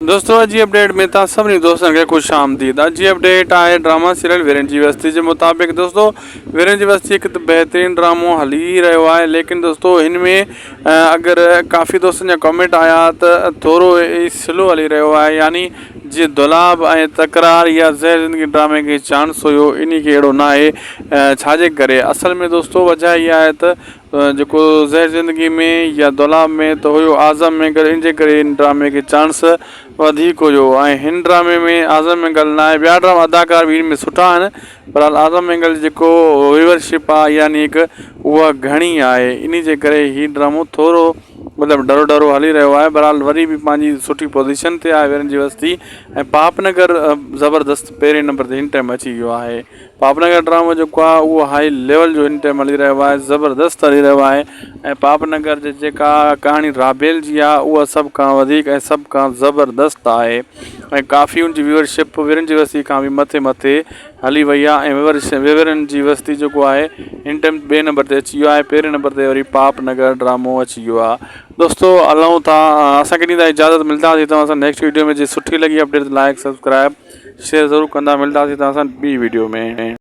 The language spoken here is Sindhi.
دوستو اڄ جي اپڊيٽ ۾ توهان سڀني دوستن کي خوش آمديد اڄ جي اپڊيٽ آهي ڊراما سيريل ويرن جي وستي جي مطابق دوستو ويرن جي وستي هڪ ته بهترين ڊرامو هلي ئي رهيو آهي ليڪن دوستو هن ۾ اگر ڪافي دوستن جا ڪمينٽ آيا ته ٿورو ئي سلو هلي رهيو آهي يعني جي دولاب ۽ تڪرار يا زهر زندگي ڊرامي کي چانس هيو انهي کي اهڙو نه آهي ڇاجي ڪري اصل ۾ دوستو وجه اها آهي ته جيڪو زهر زندگي ۾ يا دولاب ۾ ته هيو اعظم مينگل ان جي ڪري ان ڊرامي کي چانس وڌيڪ هيو ۽ هن ڊرامي ۾ اعظم مينگل نه آهي ٻيا ڊراما اداڪار به ان ۾ سٺا آهن بهرحال اعظم مينگل جي جيڪو ويور شپ آهي يعني هڪ اها گهڻي آهي ان جي ڪري هي ڊرامو ٿورو مطلب ڊرو ڊرو هلي رهيو آهي بهرحال وري به پنهنجي سٺي پوزيشن تي آهي ويرن جي وستي ۽ پاپ نگر زبردست پهرين نمبر تي هن ٽائيم اچي ويو آهي پاپ نگر ڊرامو جيڪو آهي اهو هائي ليول جو هن ٽائيم هلي رهيو آهي زبردست هلي رهيو آهي ۽ پاپ نگر جي جيڪا ڪهاڻي رابيل جي آهي اها سڀ کان وڌيڪ ۽ سڀ کان زبردست آهي ۽ ڪافي ان جي ويورشپ ويرن جي وستي کان به مٿي مٿي هلي وئي آهي ۽ ويورش ويورن جي وستي جيڪو آهي هن ٽائيم ٻئي نمبر تي اچي ويو آهي پهرين نمبر تي وري پاپ نگر ڊرامو اچي ويو آهي دوستو هلون ٿا اسان کي ڏيندا اجازت ملنداسين توهان سان نيڪسٽ ويڊيو ۾ جي سٺي لڳي اپڊيٽ لائڪ سبسڪرائب شيئر ضرور ڪندا ملنداسين توهان سان ٻي ويڊيو ۾.